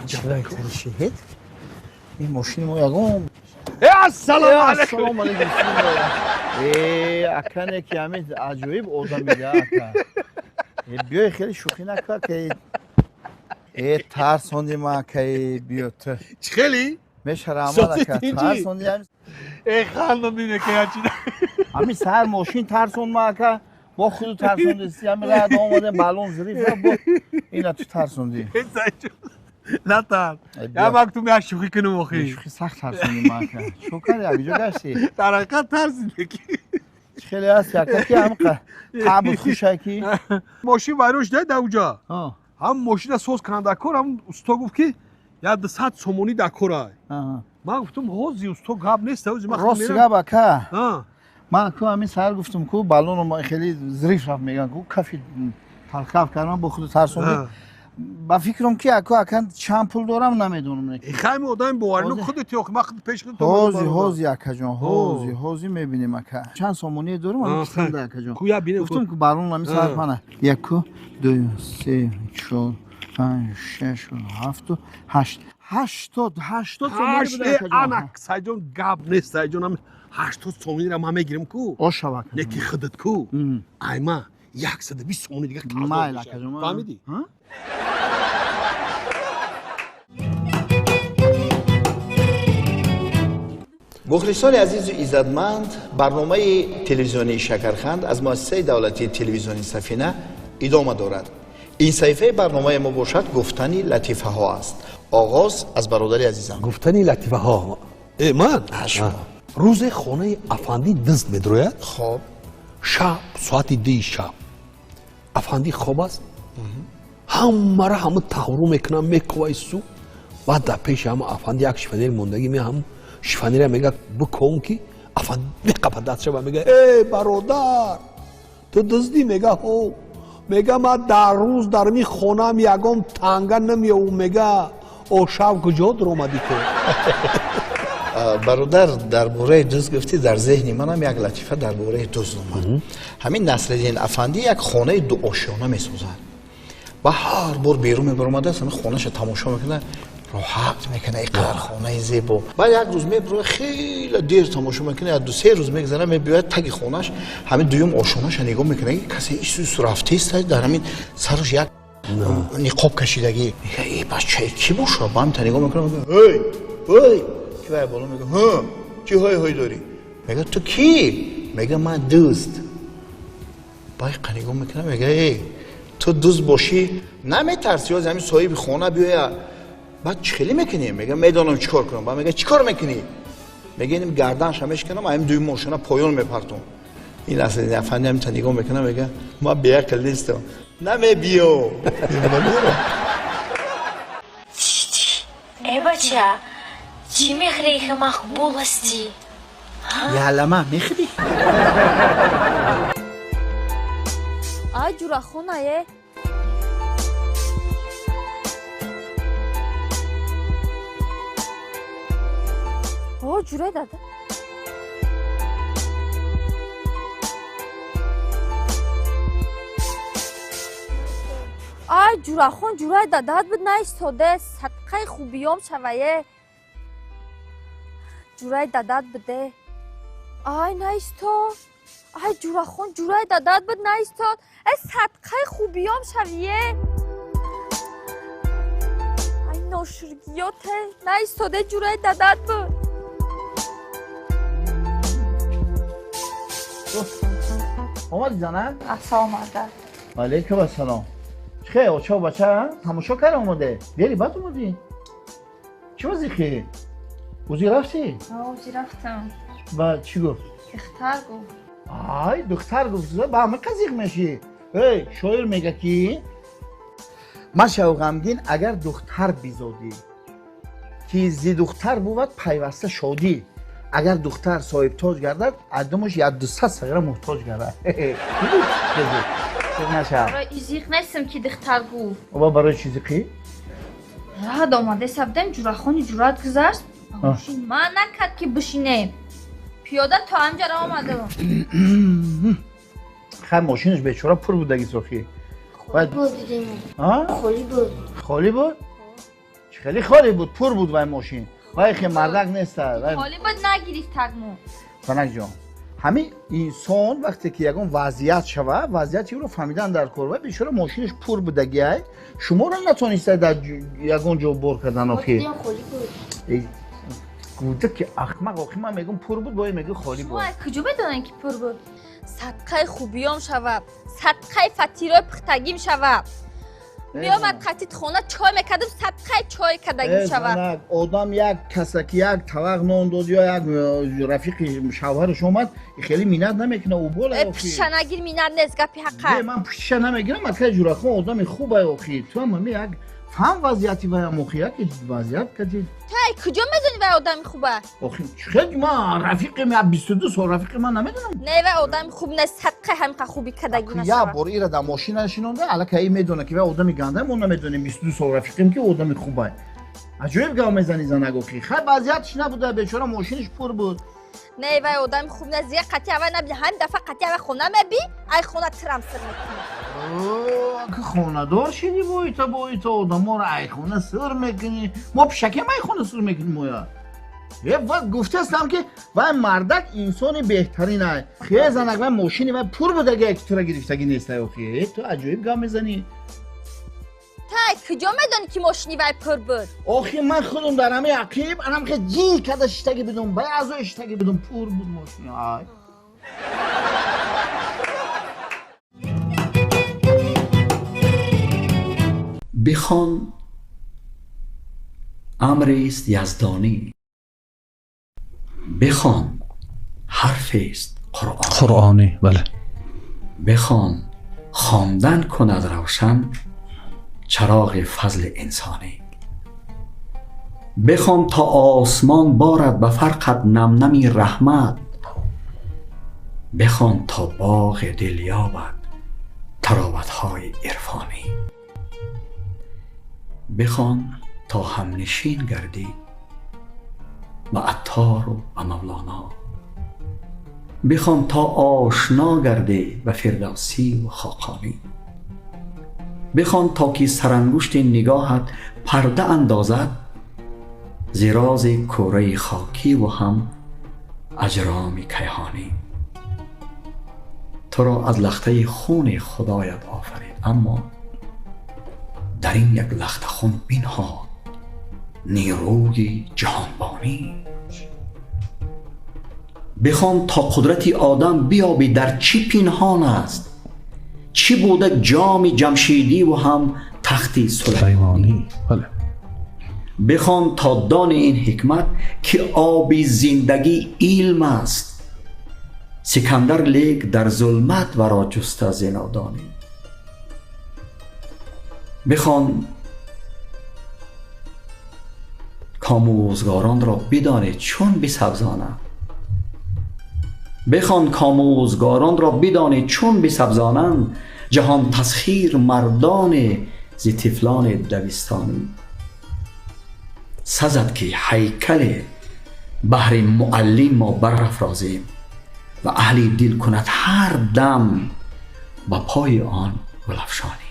Аҷаб шеҳед. Ин мошини мо ягон. Ассалому алайкум. Э, акане ки ҳамин аҷоиб одамида ака. Биёй хеле шӯхӣ накар ки э тарсонди ма акаи биё ту. Чӣ хели? Меша раҳмат ака тарсонди ҳамин. Э хандонди неки ячи. Ҳамин сар мошин тарсон ма ака. Бо худу тарсондисти ҳамин рад омадем балон зириф бо ина ту тарсонди. Натар. Я мактум я шӯхӣ кунам охи. Шӯхӣ сахт тарсонди ма ака. Чӣ карди якҷо гашти? Дар ҳақиқат тарсиде ки. Хеле аст яка ки ҳам таб хушай ки. Мошин вайрон шуда дар уҷа. Ҳам мошина соз кунанд дар кор, ҳам усто гуфт ки я 200 сомонӣ дар кор ай. Ман гуфтам ҳози усто гап нест, ҳози ман рост гап ака. Ман ку ҳамин сар гуфтам ку балону хеле зириф рафт меган ку кафи талкаф кардам бо худу тарсонди. Ба фикрам ки аку ака чанд пул дорам намедонам. Хайми одами боварину худат ё ман худ пеш худат. Ҳози ҳози акаҷон, ҳози ҳози мебинем ака. Чанд сомонӣ дорам ҳамин кисанда акаҷон. Гуфтам ку балон ҳамин сар мана. 1 2 3 4 5 6 7 8 80 80 сомонӣ буда акаҷон. Ана Сайҷон гап нест Сайҷон ҳам 80 сомониро ман мегирам ку. Ошав ака. Неки худат ку. Айма 120 сомонӣ дига қарздор. Майл акаҷон. Фаҳмидӣ? Мухлисони азизу иззатманд, барномаи телевизионии Шакарханд аз муассисаи давлатии телевизиони Сафина идома дорад. Ин саҳифаи барномаи мо бошад гуфтани латифаҳо аст. Оғоз аз бародари азизам. Гуфтани латифаҳо. Ман? Рӯзе хонаи афандӣ дизд медрояд. Хоб. Шаб, соати 2 шаб. Афандӣ хоб аст. Ҳамаро ҳама таҳру мекунам, мекувай су. Баъд дар пеши ҳама афандӣ як шифонери мондагӣ меҳам. Шифонера мега бикун ки афандӣ меқапад дастша ва мега э бародар, ту дуздӣ? Мега ҳо. Мега ман дар рӯз дар ми хонаам ягон танга намеёвум. Мега ошав куҷо дуромадӣ ту? Бародар, дар бораи дузд гуфтӣ, дар зеҳни манам як латифа дар бораи дузд омад. Ҳамин Насриддин афандӣ як хонаи дуошёна месозад ва ҳар бор берун мебаромадааст, ҳамин хонаша тамошо мекунад, роҳат мекунад, ин қадар хонаи зебо. Баъд як рӯз мебирояд, хеле дер тамошо мекунад, як ду-се рӯз мегзарад, мебиёяд таги хонаш, ҳамин дуюм ошонаша нигоҳ мекунад, ки касе ису рафтест, дар ҳамин сараш як ниқоб кашидагӣ. Мега э бачаи кӣ бошад? Ба ҳамин нигоҳ мекунад, мега ҳей ҳей, ки вай боло мега ҳа, чӣ ҳой ҳой дорӣ? Мега ту кӣ? Мега ман дузд. Баъд нигоҳ мекунад, мега э ту дузд бошӣ наметарсӣ, ҳози ҳамин соҳиби хона биёяд, баъд чӣ хеле мекунӣ? Мега медонам чӣ кор кунам. Баъд мега чӣ кор мекунӣ? Мега иним гарданша мешканам, ҳамин дуюм мошина поён мепартом. Ин Насриддин афандӣ ҳаминта нигоҳ мекунам, мега ман беақл нестам, намебиё. Э бача, чӣ мехӯрӣ ки мақбул ҳастӣ? Ялама мехӯрӣ? Ай ҷурахонае. О, ҷурай дада. Ай ҷурахон, ҷурай дадат буд наистоде, садқаи хубиём шавае. Ҷурай дадат буде. Ай наистод. Ай ҷурахон, ҷурай дадат буд наистод. Ай садқаи хубиём шавие. Ай ношургиёте наистоде, ҷурай дадат буд. Омадӣ занак? Ассалому алайкум. Алайкум ассалом. Чӣ хел, оча бача тамошо кард омаде? Дери баъд омадӣ? Чӣ вазихӣ? Ӯзи рафтӣ? Ӯзи рафтам. Ба чӣ гуфт? Духтар гуфт. Ай, духтар гуфт, ба ҳама қазиқ мешӣ. Эй, шоир мега ки машав ғамгин агар духтар бизодӣ, ки зи духтар бувад пайваста шодӣ. Агар духтар соҳибтоҷ гардад, аддумаш як 200 сағира муҳтоҷ гардад. Зиқ нестам ки духтар гуфт. Оба барои чӣ зиқӣ? Рад омаде сабдем ҷурахони ҷурат гузашт. Ман накард ки бишинем. Пиёда то ҳамҷара омадам. Хай мошинаш бечора пур будаги сохӣ. Холӣ буд. Холӣ буд? Чӣ Хеле холӣ буд, пур буд вай мошин. Вай хе мардак нест. Холӣ буд, нагирифтаг мо. Занак ҷон, ҳамин инсон вақте ки ягон вазъият шава, вазъияти ӯро фаҳмидан дар кор. Вай бечора мошинаш пур будагиай, шуморо натониста дар ягон ҷо бор кардан охи. Гудаки ахмақ, охи ман мегӯм пур буд, боя мегӯ холӣ буд. Шумо куҷо медонед ки пур буд? Садқаи хубиём шава, садқаи фатирои пухтагим шава. Меомад қатит хона чой мекардам, садқаи чой кардагим шава. Одам як касаки як тавақ нон дод ё як рафиқи шавҳараш омад, хеле миннат намекунад ӯ бола. Пуштиша нагир, миннат нест, гапи ҳаққа. Ман пуштиша намегирам, акай Ҷурахон одами хубай охи. Ту ҳам ҳами як фаҳм вазъияти ваям охи, яке вазъият кади. Тай куҷо медонӣ вай одами хуба? Охи хел ман рафиқим, я 22 сол рафиқи ман намедонам. Не, вай одами хуб нест, садқаи ҳамиқа хуби кардагӣ нашава. Як бор ира дар мошина шинонда, аллакай и медона ки вай одами ганда, мо намедонем 22 сол рафиқим ки одами хубай. Аҷоиб гап мезани занак охи. Хай вазъиятш набуда, бечора мошинаш пур буд. Не, вай одами хуб нест, зига қатъи аввал набиди, ҳамин дафъа қатъи аввал хона меби, ай хона тирам сир мекунӣ. Ки хонадор шиди, боита боита одаморо айхона сир мекунӣ. Мо пишакем айхона сир мекунӣ моя. Гуфтастам ки вай мардак инсони беҳтарин ай. Хе занак, вай мошини вай пур будаги, ки тура гирифтагӣ нестай охи. Ту аҷоиб гап мезанӣ. Тай куҷо медонӣ ки мошини вай пур буд? Охи ман худум дар ҳамаи ақиб анам хе ҷил карда шиштагӣ будум, ба аъзои шиштагӣ будум, пур буд мошини ай. Бихон амрест яздонӣ, бихон ҳарфест қуръонӣ. Бале, бихон хондан кунад равшан чароғи фазли инсонӣ. Бихон то осмон борад ба фарқат намнами раҳмат, бихон то боғи дил ёбад тароватҳои ирфонӣ. Бихон то ҳамнишин гардӣ ба Аттору ба Мавлоно, бихон то ошно гардӣ ба Фирдавсию Хоқонӣ. Бихон то ки сарангушти нигоҳат парда андозад зи рози кӯраи хокиву ҳам аҷроми кайҳонӣ. Туро аз лахтаи хуни худоят офарид, аммо дар ин як лахта хун бинҳод нерӯи ҷаҳонбонӣ. Бихон то қудрати одам биёбӣ дар чӣ пинҳон аст, чӣ буда ҷоми ҷамшидиву ҳам тахти Сулаймонӣ. Бихон то дони ин ҳикмат ки оби зиндагӣ илм аст, Сикандар лек дар зулмат варо ҷуста зинодонӣ. Бихон کاموزگاران را بدانید چون بسبزانند. بخوان کاموزگاران را بدانید چون بسبزانند، جهان تسخیر مردان ز طفلان دوستانی. سزد که هیکل بهر معلم ما برافرازیم و اهل دل کند هر دم با پای آن گلافشانی.